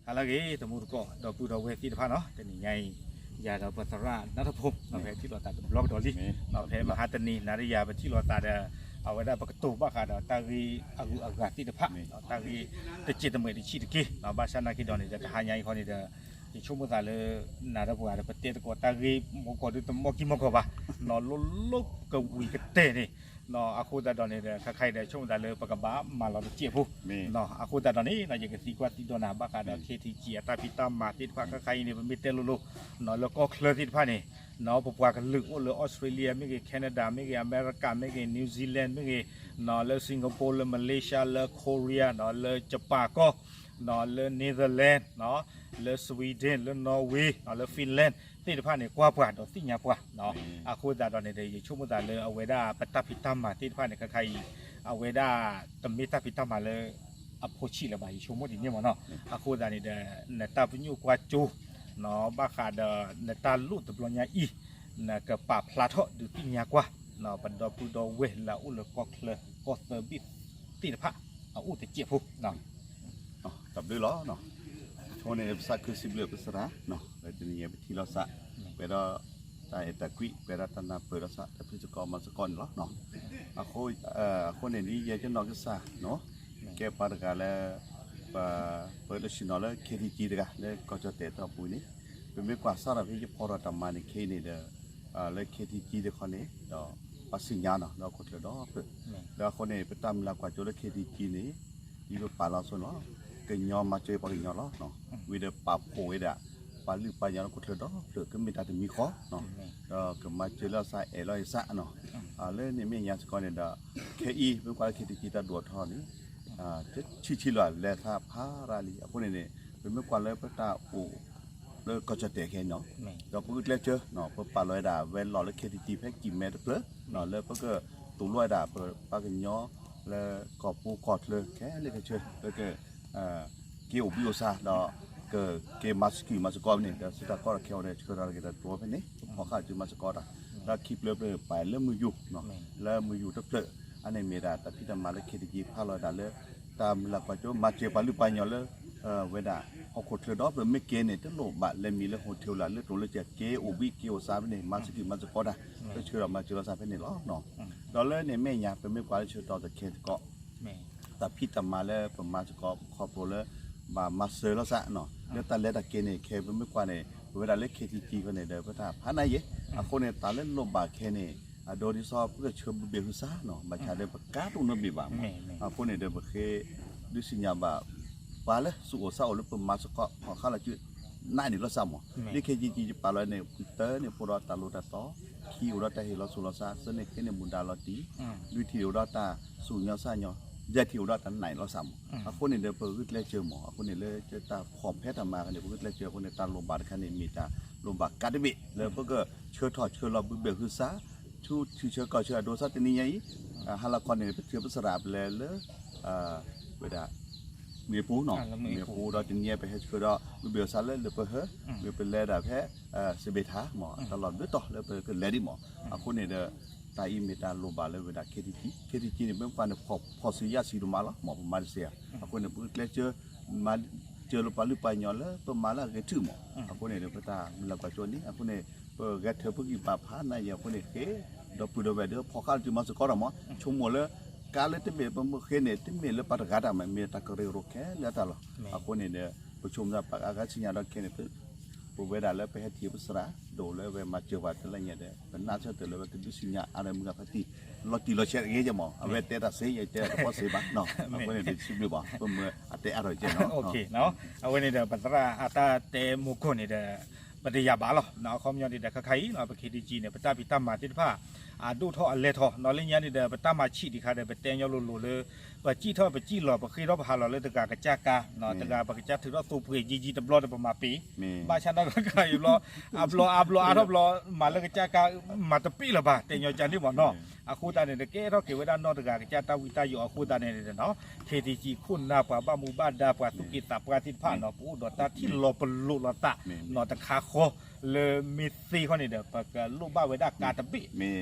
ဟါလၢအဂ့ၤ တံၤသကိး ဒီပုၢ်ဒီဝဲၢ်သ့ၣ်တဖၣ်နီၤ, တနံၤညါအံၤ ယၤဒီးပသရၣ်နၢ်ထီၣ်ဖိ ဖဲထံၣ်လိာ်သးတဘျီကဒီးလံ, ဖဲမဟါတနံၤ နၤဒီးယၤပထံၣ်လိာ်သးဒီး အဝဲဒၣ်ပကတိၤဘၣ်ဃးဒီးတၢ်ဂ့ၢ်အဂုၤအဂၤသ့ၣ်တဖၣ်, တၢ်ဂ့ၢ်တစဲးတမှဲးတဆံးတက့ၢ်, ဘၣ်ဆၣ်နာ်က့ဒီးန့ၣ်ဒီး တဟါညါအံၤခီန့ၣ်ဒီး ယဆိကမိၣ်သးလၢ နၤဒီးပှၤဒီး ပတဲသကိးတၢ်ဂ့ၢ်မီၢ်ကီၢ်ဒုတမီၢ်ကံၢ်မီၢ်ကီၢ်ဘၣ်, နီၤလိၣ်လိၣ်ကဝံၤကတၢၢ်န့ၣ်, အဃိသတးဒီးန့ၣ်ဒီး ခဲခါအံၤဒီး ဆိကမိၣ်သးလၢပကဘၣ်မၤလီၤတစဲးဖိ, အဃိသတးဒီးန့ၣ် ယကသံကွၢ်သံဒိးနၤဘၣ်ဃးဒီး KTG အတၢ်ဖံးတၢ်မၤသ့ၣ်တဖၣ် ခဲခါအံၤန့ၣ် ပမ့ၢ်တဲလိၤလိၤ လၢကီၢ်ချၢသ့ၣ်တဖၣ်န့ၣ် ပပှၤကလုာ်အိၣ်လၢ Australia မ့ၢ်ဂ့ၤ Canada မ့ၢ်ဂ့ၤ America မ့ၢ်ဂ့ၤ New Zealand မ့ၢ်ဂ့ၤ, လၢ Singapore လၢ Malaysia လၢ Korea လၢ Japan ကီၢ် လၢ Netherlands လၢ Sweden လၢ Norway လၢ Finland သ့ၣ်တဖၣ်န့ၣ် ကွၢ်ပှၤဒီးသ့ၣ်ညါပှၤ, အဃိသတးဒီးန့ၣ်ဒီး ယဆိကမိၣ်သးလၢအဝဲဒၣ်ပတၢ်ဖံးတၢ်မၤသ့ၣ်တဖၣ်န့ၣ် ခဲခါအံၤ အဝဲဒၣ်တမ့ၢ်တၢ်ဖံးတၢ်မၤလၢ အဖိဆံးလၢၤဘၣ် ယဆိကမိၣ်ဒ်န့ၣ်မ့ၢ်နီၤ, အဃိသတးန့ၣ်ဒီး နတၢ်ပညိၣ်ကွၢ်စိ ဘၣ်ဃးဒီးနတၢ်လိၣ်တဘျီညါအံၤ နကပာ်ဖျါထီၣ်ဒုးသ့ၣ်ညါကွၢ် ပဒီပုၢ်ဒီဝဲၢ်လၢအအိၣ်လၢကီၢ်ချၢ ကီၢ်သၢဘ့ၣ်သ့ၣ်တဖၣ် အအိၣ်တစဲးဖိ တၢ်ဘျုးလီၤ, အဃိန့ၣ် ပသးခုစံးဘျုးပသရၣ်, လၢတနံၤညါပထံၣ်လိာ်သး, ပှဲၤဒီးတၢ်အဲၣ်တၢ်ကွံ ပှဲၤဒီးတၢ်နၢ်ပၢၢ်လိာ်သး တၢ်ဖံးသကိးမၤသကိးန့ၣ်လီၤ. အဃိန့ၣ် ဒ်ယဲကနီၣ်ကစၢ် ကဲပှၤတဂၤလၢ ပှၤလၢဆ့ၣ်နီၤလၢ KTG တဂၤ လၢကီၢ်ကၠီၣ်တဲာ်တီၢ်ပူၤန့ၣ်, ပမ့ၢ်ကွၢ်စးထီၣ်ဖဲယဖီထီၣ်တၢ်မၤန့ၣ်ခဲအံၤန့ၣ်ဒီး လၢ KTG တခီန့ၣ်ဒီး ပှၤသ့ၣ်ညါနီၤ ဒီးဟီၣ်ခိၣ်ချၢဒီဖျၢၣ်, ဒီးအဃိန့ၣ် ပတၢ်မုၢ်လၢ်ကွၢ်စိလၢ KTG န့ၣ် ဒ်ပပာ်လီၤအသိးန့ၣ်လီၤ, ကညီမၤစၢၤပှၤကညီလီၤ, ဝံၤဒီးပာ်ဖှိၣ်ဝဲဒၣ် ပှၤလုၢ်ပှၤကညီလၢဟီၣ်ခိၣ်ချၢဒီဖျၢၣ် ကမ့ၢ်တၢ်တမံၤဃီ ဒီးကမၤစၢၤလၢသးအဲၣ်လီၤအသးနီၤ, လၢန့ၣ်မဲာ်ညါစ့ၢ်ကီးန့ၣ်ဒီး ခဲအံၤ ပမ့ၢ်ကွၢ်လၢ KTG တၢ်ဒိၣ်ထီၣ်န့ၣ် ဆံးဆံးလီၤ လဲၤသးဖးရၤလံ, အဃိန့ၣ်န့ၣ် ပမ့ၢ်ကွၢ်လၢပတၢ်အိၣ် လၢကီၢ်ကၠီၣ်တဲာ်ခဲအံၤနီၤ, ဒီးပဂုာ်ကျဲးစၢး ပပာ်လီၤဝဲဒၣ် ဝဲလီၢ်လၢ KTG ဖဲကံၢ်မဲတဖျၢၣ် လၢပကသိၣ်လိဝဲဒၣ် ပပှၤကညီ လၢကီၢ်ပူၤကီၢ်ချၢ ခဲလၢာ်ခဲဆ့ လၢက က့ၤအိၣ်ဘှံးအိၣ်သါဒီး ကက့ၤမၤသကိးမၤသကိးန့ၣ် ဒီးသုတၢ်ကီတၢ်ခဲအံၤဒီး ဆှၢထီၣ်က့ၤတၢ်တြီဖဲန့ၣ် ပဖီၣ်ဃာ်စုမၤသကိးတၢ်, ဒီးခံဖျၢၣ်ဖျၢၣ်ပာ်လၢမုၢ်ယူၢ် လၢမုၢ်ယူၢ်တဖျၢၣ် အန့ၣ်မ့ၢ်ဒၣ်တၢ်ဖံးတၢ်မၤလၢ KTG ဖးလီၤဝဲဒၣ်လၢ တၢ်မုၢ်လၢ်ကွၢ်စိ မၤစၢၤပှၤလုၢ်ပှၤကညီလၢ ဝဲဒၣ် ဟီၣ်ခိၣ်ချၢဒီဖျၢၣ်မ့ၢ်က့ၤန့ၣ် တလိၣ်ဘၣ်လဲၤမံၤလၢ hotel လၢ လၢတြိၤလၢစဲး က့ၤအိၣ်ဘှံးက့ၤအိၣ်သါဖဲန့ၣ် မၤသကိးမၤသကိးတၢ် ပဆှၢဒီးမၤစၢၤလိာ်သးဖဲန့ၣ်လီၤ. ဒီးလၢန့ၣ်မဲာ်ညါ ပမ့ၢ်ကွၢ်လၢဆၢကတီၢ်တခါသကိး တၢ်ဖံးတၢ်မၤလၢပမၤသကိး ပခီဖျိလၢ ဘၣ်မၤစၢၤလိာ်သး လၢတၢ်လဲၤတၢ်က့ၤန့ၣ် ခဲပမ့ၢ်ကွၢ်န့ၣ် ပဝဲဒၣ်လၢ KTG ဃီန့ၣ်ဒီး ပတၢ်ဖးနးယဲၢ် အဃိန့ၣ် တၢ်လၢလိၣ်ဘၣ်ခဲန့ၣ် အဒိဒ်သိး ပကဆှၢဘုဘ့ၣ်ဟုသးနီၤ ဘၣ်ဆၣ်ဒီးပကါတအိၣ်နီတဘ့ၣ်ဘၣ်မး အဃိန့ၣ်ဒီး ပဃ့ဒုးသ့ၣ်ညါဘၣ် ပှၤလၢသူၣ်အိၣ်သးအိၣ်လၢပမၤသကိး ဖီၣ်ဃာ်လီၤစု နးန့ၢ်လိာ်သးမး လၢ KTG ယပာ်လီၤန့ၣ် တၢ်န့ၣ်အိၣ်ဒီးတၢ်လိၣ်တၢ်တီ ခံအိၣ်ဒီးတၢ်ဟ့ၣ်လီၤစိၤလီၤသး သၢန့ၣ်ဃ့န့ၢ်မူဒါလီၤတံၢ် လွံၢ်ထံၣ်အိၣ်ဒီးတၢ်သူၣ်ကညီၤသးကညီၤ ယဲၢ်ထံၣ်အိၣ်ဒီးတၢ်နးန့ၢ်လိာ်သးမး အဃိန့ၣ်ဒီး ပဂုာ်ကျဲးစၢးမး အဃိန့ၣ်လၢတၢ်ဖီၣ်ဖဲတၢ်မၤန့ၣ် ပဂုာ်ကျဲးစၢးအဃိန့ၣ် တၢ်လိၣ်ဘၣ်တခါန့ၣ် မ့ၢ်တၢ်လိၣ်ဘၣ်ကးတဘ့ၣ် လၢပကဆှၢထီၣ်ဆှၢလီၤဘုဘ့ၣ်ဟုသး ထူထံဆၢကီၢ်ဆၢအဒိသး တနံၤညါအံၤ ဟါလီၤခီန့ၣ် ပထံၣ်ပသရၣ်ပလဲၤလၢ ဝဲဒၣ် မ့ၣ်ပိၢ်နီၤ မ့ၣ်ပိၢ်ဒီးတနံၤညါပဟဲဆှၢဒီး ဘုဘ့ၣ်ဟုသးလၢလၢပဟၢ မ့ၢ်ပလဲၤဒၣ်ဖဲ စဘ့းထၣ်မး တၢ်လီၢ်ဘျုးတီၤလၢပကလဲၤဒံးမး အဃိန့ၣ်ဒီး တၢ်အံၤမ့ၢ်တၢ်လိၣ်ဘၣ်လၢဝဲဒၣ် KTG KTG န့ၣ် ပမ့ၢ်ကွၢ်န့ၣ် ဖီၣ်ဆံးယၢ်ဆံးဒိၣ်မးလီၤမး ပမၤတစဲးဧါ အဃိန့ၣ် ပဂုာ်ကျဲးစၢး မၤစၢၤလိာ်ပှၤလုၢ်ပှၤကညီလၢပမၤလၢအဂ့ၤထုးမး အဃိန့ၣ်ဒီး ပတၢ်မုၢ်လၢ်ကွၢ်စိန့ၣ် အဃိန့ၣ် ပဂဲၤထၢၣ်ပဂံၢ်ဘါဖးနးယဲၢ်အဃိန့ၣ် ဃ့ဒီပုၢ်ဒီဝဲၢ်ဒီးဖီၣ်ဃာ်လီၤစုမၤသကိးတၢ်မး ဆိကမိၣ်လၢ ကါလၢတဘ့ၣ်ပမ့ၢ်ဃ့န့ၣ် တမ့ၢ်လၢပှၤတဂၤတၢ်မး မ့ၢ်တၢ်ကရၢကရိခဲလၢာ်တၢ်လီၤ အဃိန့ၣ်ဒီး ပဆိကမိၣ်သးပှၤအါဂၤသ့ၣ်ညါဒီးခဲန့ၣ် ပဝဲဒၣ်လၢပဟဲထံၣ်ပသရၣ် ဒိၣ်လၢအဝဲမၤစၢၤပှၤတလၢညါဒီး ပနၢ်ဆၢတၢၢ်လၢအဝဲကဒုးသ့ၣ်ညါအါရၢမုၢ်ဂၤဖးတံၢ် လီၤတံၢ်လီၤဆဲးတဂ့ၤယဲၢ်မး အဝဲတဲတၢ်သ့ ယတဲတၢ်တဖီစ့ဘၣ် အဃိန့ၣ်ဒီး စံးဘျုးဘၣ် ပမ့ၢ်အတဲအါထီၣ်ကဲနီၤ အဝဲန့ၣ်ဒီး ပသရၣ်အတၢ်တဲမိၢ်ခိၣ်န့ၣ်ဒီး ပတယာ်ဘၣ်လီၤ အခီပညီန့ၣ်ဒီး ခဲခါအံၤ ပ KTG န့ၣ် ပတၢ်ဖံးတၢ်မၤသ့ၣ်တဖၣ် အဒိၣ်ထီၣ်အလဲၤထီၣ် လၢညါန့ၣ်ဒီး ပတၢ်မၤဆံးတခါဒီး ပတဲညီလိၤလိၤလၢ ပစံၣ်ထီၣ်ပစံၣ်လီၤ ပဃ့ထီၣ်ပဟးလီၤလၢတဂၤကစၢ်ကါ တဂၤပကစၢ်ထုးထီၣ်သိပှ့ၤယံာ်ယံာ်တဘျီဒီးပမၤပ့ၤ ဘၣ်ဆၣ်နီၢ်ကါအံၤဘျီ အဘျီအါဘျီအါထီၣ်ဘျီ မၤလၢကစၢ်ကါ မၤတပ့ၤလၢၤဘၣ် တဲညီကါန့ၣ်မးနီၤ အဃိသတးန့ၣ်ဒီး ကဲထီၣ်က့ၤဝဲဒၣ်နီၢ်တဂၤကစၢ်တၢ်ဝံတၢ်ယိးအဃိသတးန့ၣ်ဒီး KTG ခိၣ်နၢ်ပှၤဘၣ်မူဘၣ်ဒါပှၤသူၣ်က့သးပှၢ်သ့ၣ်တဖၣ်နီၤ ပအိၣ်ဒီးတၢ်ထံၣ်လီၤပလိာ်လိာ်သးနီၤ တခါဃီ လၢမ့ၢ်သ့ခီန့ၣ်ဒီး ပကလိၣ်ဘၣ်ဝဲဒၣ်ကါတဘ့ၣ်,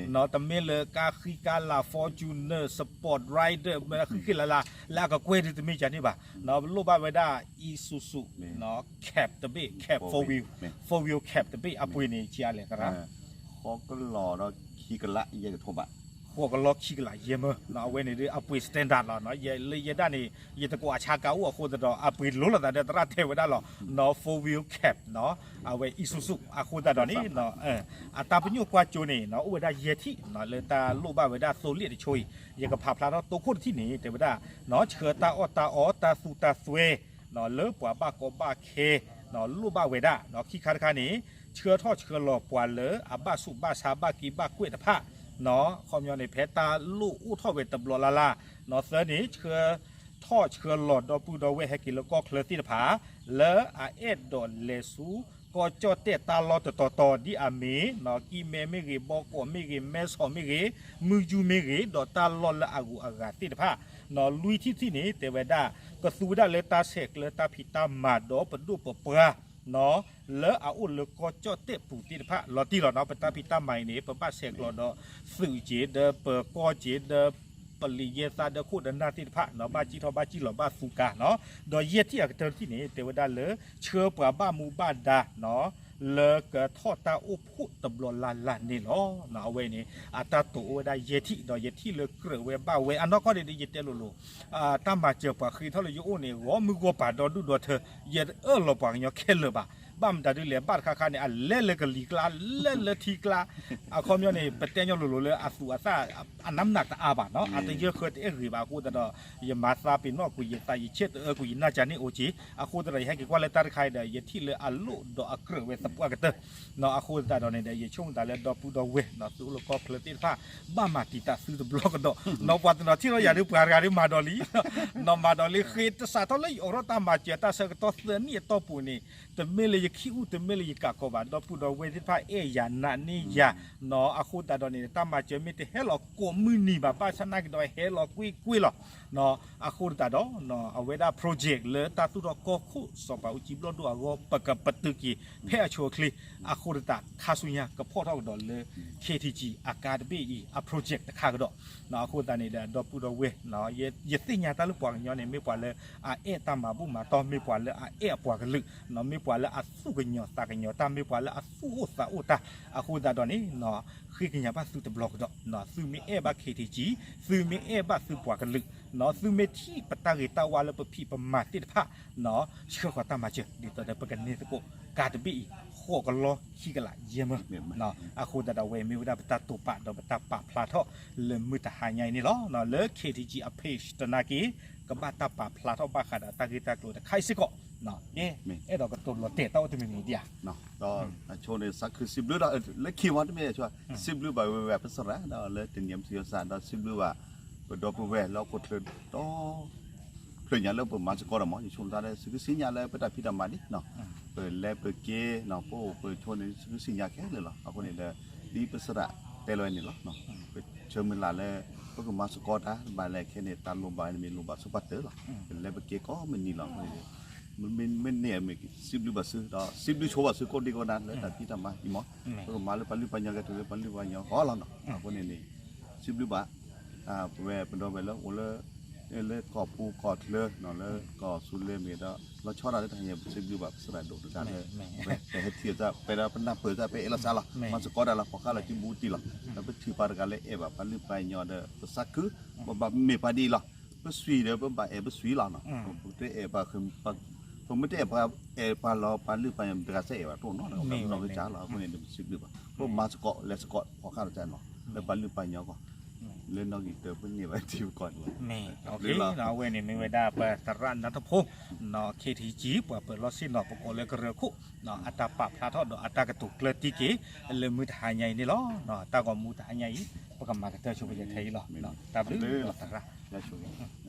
တမ့ၢ်လၢကါဃံကါလၤ Fortuner Sport Raider မ့ၢ်ဃံဃံလၤလၤ လၢအကကွဲၢ်ဒုးတမ့ၢ်ကန့ၣ်ဘၣ်, ပလိၣ်ဘၣ်ဝဲဒၣ် Isuzu cab တဘ့ၣ်, cab four wheel, four wheel cab တဘ့ၣ် အပှ့ၤန့ၣ် ဆံးအါလဲၣ်သရၣ် ဃိးကလီၤဒီးခံကလးယဲၢ်ကထိဘး, ဃိးကလီၤခံကလးယဲၢ်မၢ, အဝဲန့ၣ်ဒ်အပှ့ၤ standard လီၤ, လၢယဲဒၣ်န့ၣ် ယတကိးအဆါကါအိၣ်အဃိသတးဒီး အပှ့ၤလိၤလိာ်သးဒီးသရၣ်တဲဝဲဒၣ်လီၤ, four wheel cab အဝဲ Isuzu အဃိသတးဒီးန့ၣ် အတၢ်ပညိၣ်ကွၢ်စိန့ၣ် အိၣ်ဝဲဒၣ်ယဲၢ်ထံၣ် လၢတၢ်လိၣ်ဘၣ်ဝဲဒၣ်သိလ့ၣ်တဆိအံၤ, ယကဖးဖျါထီၣ်တိခိၣ်တထံၣ်န့ၣ် တဲဝဲဒၣ် ဆှၢတၢ်အီၣ်တၢ်အီ တၢ်သူတၢ်သွဲ လၢပှၤဘၣ်ကီဘၣ်ခဲ လိၣ်ဘၣ်ဝဲဒၣ်, ခံခါတခါန့ၣ် ဆှၢထီၣ်ဆှၢလီၤပှၤလၢအဘၣ်ဆူးဘၣ်ဆါဘၣ်က့ဘၣ်ကွဲၢ်တဖၣ်, အခီပညီန့ၣ် ဖဲတၢ်လိၣ်အိၣ်ထီၣ်ဝဲတဘျီလၢ်လၢ်, သၢန့ၣ် ဆှၢထီၣ်ဆှၢလီၤဒီပုၢ်ဒီဝဲၢ်ဟဲက့ၤလၢကီၢ်ချၢသ့ၣ်တဖၣ် လၢအအဲၣ်ဒိးလဲၤဆူ ကီၢ်ကၠီၣ်တဲၣ်တၢ်လီၢ်တတီၤတီၤဒ်အမ့ၢ် ကံၢ်မဲမ့ၢ်ဂ့ၤ, ဘီကီးမ့ၢ်ဂ့ၤ, မဲဆီးမ့ၢ်ဂ့ၤ, မုၢ်ယူၢ်မ့ၢ်ဂ့ၤ, ဒီးတၢ်လီၢ်လၢအဂုၤအဂၤသ့ၣ်တဖၣ်, လွံၢ်ထံၣ်တထံၣ်န့ၣ် တဲဝဲဒၣ် ကသူဝဲဒၣ်လၢတၢ်ဆဲးကျၢတၢ်ဖံးတၢ်မၤဒီးပဒိၣ်ပပှၢ် လၢအအိၣ်လၢကီၢ်ကၠီၣ်တဲၣ်ပူၤသ့ၣ်တဖၣ် လီၤတံၢ်လီၤနီၤ, ပတၢ်ဖံးတၢ်မၤအံၤန့ၣ် ပဘၣ်ဆဲးကျိးဒီး သုးက့ၤဒီးပကီၢ်က့ၤဒီး ပလံာ်ယဲၢ်သၣ်ဒီးခိၣ်ဒီးနၢ်သ့ၣ်တဖၣ်နီၤ, ဘၣ်စံၣ်ထီၣ်ဘၣ်စံၣ်လီၤဘၣ်သူကါနီၤ, ဒီးယဲၢ်ထံၣ်အကတၢၢ်တထံၣ်န့ၣ် တဲဝဲဒၣ်လၢ ဆှၢပှၤဘၣ်မူဘၣ်ဒါနီၤ, လၢကထီၣ်တၢ်အိၣ်ဖှိၣ်တဘျီလၢ်လၢ်န့ၣ်လီၤ. အဝဲန့ၣ် အတၢ်တိာ်အိၣ်ဝဲဒၣ်ယဲၢ်ထံၣ် ဒီးယထံၣ်လၢကြၢးဝဲဘၣ်ဝဲ အနီၢ်ကီၢ်န့ၣ်ဒီးယတဲလိၤလိၤ တၢ်မၤစၢၤပှၤဃ့ထီၣ်လၢယအိၣ်န့ၣ် ဂီၢ်မုၢ်ဂီၢ်ပၤဒီဒူၣ်ဒီထၢ ယအၢၣ်လီၤပှၤကညီခဲလၢာ်ဘၣ်. ဘၣ်မတၤဒ်လဲၣ် ဘၣ်တခါခါန့ၣ် အလဲၤလၢကလံၤကျါ လဲၤလၢထံကျါ, အခီပညီန့ၣ် ပတဲညီလိၤလိၤလၢအသူးအသၣ် အနးမနးတအါဘၣ်နီၤ, အတယၢၢ်ဃၢတအဲၣ်ဂ့ၤဘၣ်အဃိသတးဒီး ယမၤသးပ့ၤနီၣ်ကွံာ်ယသး ယဆ့ၣ်တအၢကွံာ်ယနၢ်ကၢ်န့ၣ်အိၣ်က့ၤ, အဃိသတးဒီး ယဟဲက့ၤကွၢ်လၢတၢ်တခါအံၤဒီး ယထံၣ်လၢအလိၣ်ဒီးအကြၢးဝဲသပှၢ်ကတၢၢ် အဃိသတးဒီးန့ၣ်ဒီး ယဆိကမိၣ်သးလၢဒီပုၢ်ဒီဝဲၢ်နီၤ သုးအိၣ်လၢကီၢ်ချၢသ့ၣ်တဖၣ် ဘၣ်မၤတံာ်တာ်သုတဘျီကဒီးနီၤ, ပှၤတနီၤထံၣ်ထီၣ်ယၤဒ်ပှၤတဂၤဒ်မၤဒီးလံ, နီၤမၤဒီးလံ ဃ့တစးထီၣ်လၢယအိးထီၣ်တၢ်မၤစၢၤတၢ်ဆၢကတီၢ်သၢနံၣ်အတီၢ်ပူၤန့ၣ် တမ့ၢ်လၢယခံအိၣ် တမ့ၢ်လၢယကးကီးဘၣ်, ဒီပုၢ်ဒီဝဲၢ်သ့ၣ်တဖၣ်အဲၣ်ယၤနာ်န့ၢ်ယၤနီၤ, အဃိသတးဒီးန့ၣ် တၢ်မၤစၢၤမ့ၢ်တဟဲလီၤကိးမုၢ်နံၤဘၣ် ဘၣ်ဆၣ်နာ်က့ၤဒီးဟဲလီၤကွ့ၢ်ကွ့ၢ်လီၤ. အဃိသတးဒီး အဝဲဒၣ် project လၢတၢ်သူၣ်ထီၣ်ကီၢ်ခိၣ်စီၤပၤအူကၠံဘျီၣ်ဒိၣ်အဂီၢ် ပကပတုာ်က့ၤဖဲအဆိအချ့, အဃိသတးခါဆူညါကဖီၣ်ထီၣ်ကဒီးလၢ K T G အကါတဘ့ၣ်အံၤ အ project တခါကဒီး, အဃိသတးန့ၣ်ဒီး ဒီပုၢ်ဒီဝဲၢ် ယသ့ၣ်ညါတၢ်လၢပှၤကညီန့ၣ် မ့ၢ်ပှၤလၢအအဲၣ်တၢ်မၤဘူၣ်မၤတီၢ် မ့ၢ်ပှၤလၢအအဲၣ်အပှၤကလုာ်, မ့ၢ်ပှၤလၢအသူၣ်ကညီၤသးကညီၤတၢ် မ့ၢ်ပှၤလၢအသူၣ်အိၣ်သးအိၣ်တၢ်, အဃိသတးဒီးန့ၣ် ဃ့ကညးဘၣ်သုတဘျီကဒီး, သုမ့ၢ်အဲၣ်ဘၣ် K T G, သုမ့ၢ်အဲၣ်ဘၣ်သုပှၤကလုာ်, သုမ့ၢ်ထံၣ်ပတၢ်ဂ့ၤတၢ်ဝါလၢပဖံးပမၤသ့ၣ်တဖၣ် ဆှၢဃီၤတၢ်မၤစၢၤ ဒ်သိးဒီးပကန့ၢ်သကိး ကါတဘ့ၣ်အံၤ ဃိးကလီခံကလးယဲၢ်မၢ, အဃိသတးဒီး အဝဲမ့ၢ်ဝဲဒၣ်ပတၢ်တိာ်ပာ်ဒီးပတၢ်ပာ်ဖျါထီၣ်လၢမုၢ်တဟါညါအံၤန့ၣ်လီၤ. လၢ K T G အ page တနာ်က့ၤ ကဘၣ်တၢ်ပာ်ဖျါထီၣ်ဘၣ်ဃးဒီးတၢ်ဂ့ၢ်တၢ်ကျိၤတခါအံၤစ့ၢ်ကီး, အဲၣ်ဒိးကတိၤလီၤတဲာ်တၢ်အိၣ်တမံၤမံၤဒံးဧါ. ဒီးအဆိန့ၣ် စးခုစံးဘျုးဒီး လၢခံဝံၤတမ့ၢ် စံးဘျုးဘၣ်ဝဲဝဲပစရၣ် ဒီးလၢတနံၤအံၤမုၢ်ထံယီၤစး ဒီးစံးဘျုးဘၣ် ပဒီပုၢ်ဝဲၢ်လၢဟီၣ်ခိၣ်ချၢဒီ ဖျၢၣ်ညါလၢပမၤသကိးဒီးမ့ၢ် ယဆိကမိၣ်တၢ်လၢ သုကသ့ၣ်ညါလၢပတၢ်ဖံးတၢ်မၤဒ်နီၤ, ပလဲၤပက့ၤနီၤ ပအိၣ်ပဆိန့ၣ် သုကသ့ၣ်ညါခဲလၢာ်လီၤ. အဃိန့ၣ်ဒီး ဒ်ပစရၣ်တဲလီၤဝဲန့ၣ်လီၤ, ပဆၢမုၢ်လၢ်လၢ ပကမၤသကိးတၢ် ဘၣ်လဲၣ်ခဲန့ၣ် တၢ်လိၣ်ဘၣ်န့ၣ်မ့ၢ်လိၣ်ဘၣ်ဆိပာ်တၢၢ်လီၤ. ပလဲၤပက့ၤကိးမုၢ်နံၤလီၤ. မ့ၢ်န့ၣ်မ့ၢ်စံးဘျုးဘၣ်သု ဒီးစံးဘျုးဆိဘၣ်သုကိးဒံကိးနၤလၢတၢ်ဖံးတၢ်မၤအံၤမ့ၢ် ပကမၤလၢပှၤလုၢ်ပှၤကညီကဲထီၣ်လၢပှၤလုၢ်ပှၤကညီအဂီၢ်လီၤနီၤ. အဃိန့ၣ်န့ၣ် စံးဘျုးဘၣ် ပဝဲပဒီပုၢ်ဝဲၢ်လၢအိၣ်လၢ လၢကီၢ်ပူၤကီၢ်ချၢ လၢကီၢ်ဆူလၢမ့ၢ်ဒီး လီၤဆီဒၣ်တၢ်တဟါညါ ပစံးဘျုးဘၣ်ပစရၣ်ဒိၣ်တဂၤလၢ ပဟဲထံၣ်အသး ပဒီးပနၢ်ပၢၢ်အသး ပအဲၣ်လီၤစးလီၤ မၤသကိးတၢ်လီၤ ပိာ်ဃာ်လီၤစုဘူတံၢ်လီၤ. ဒီးပထုးပှၤတဂၤလၢအဲၣ်ဘၣ်ပှၤလုၢ်ပှၤကညီဒီး ပသးခု ပဘၣ်မ့ၢ်ပှၤဒ်အံၤလီၤ. ပစံးဒီးပဘၣ်အဲၣ်ပစံးလီၤနီၤ. ပတအဲၣ်ပှၤ ပမ့ၢ်တအဲၣ်ပှၤ အဲၣ်ပှၤလီၤ ပှၤလုၢ်ပှၤကညီတဂၤစ့ၢ်အဲၣ်ဘၣ်တအိၣ်နီၤ. လီၤကစၢ်လီၤ. အဃိန့ၣ်ဒီးပစံးဘျုးဘၣ် ပမၤသကိးလဲၤသကိး ပိာ်ဃာ်လီၤစးနီၤ လၢပှၤလုၢ်ပှၤကညီအဂီၢ် လၢနီၣ်ဂံၢ်တၢ်ပန့ၢ်ဘၣ်ထံပကီၢ်န့ၣ်လီၤ. အဝဲန့ၣ်မ့ၢ်ဝဲဒၣ်ပသရၣ်နါတဖိ K T G ပှၤပၢၤလီၢ်ဆ့ၣ်နီၤ ပကိးလၢကရၢခိၣ် အတၢ်ပာ်ဖျါထီၣ်ဒီးအတၢ်ကတိၤကျၢၢ်တံၢ်က့ၤ လၢမုၢ်တဟါညါအံၤန့ၣ်လီၤ. တၢ်ဂီၤမူတဟါညါအံၤ ပကမၤကတၢၢ်ဆိပယဲထဲအံၤလီၤ. တၢ်ဘျုးလီၤသရၣ်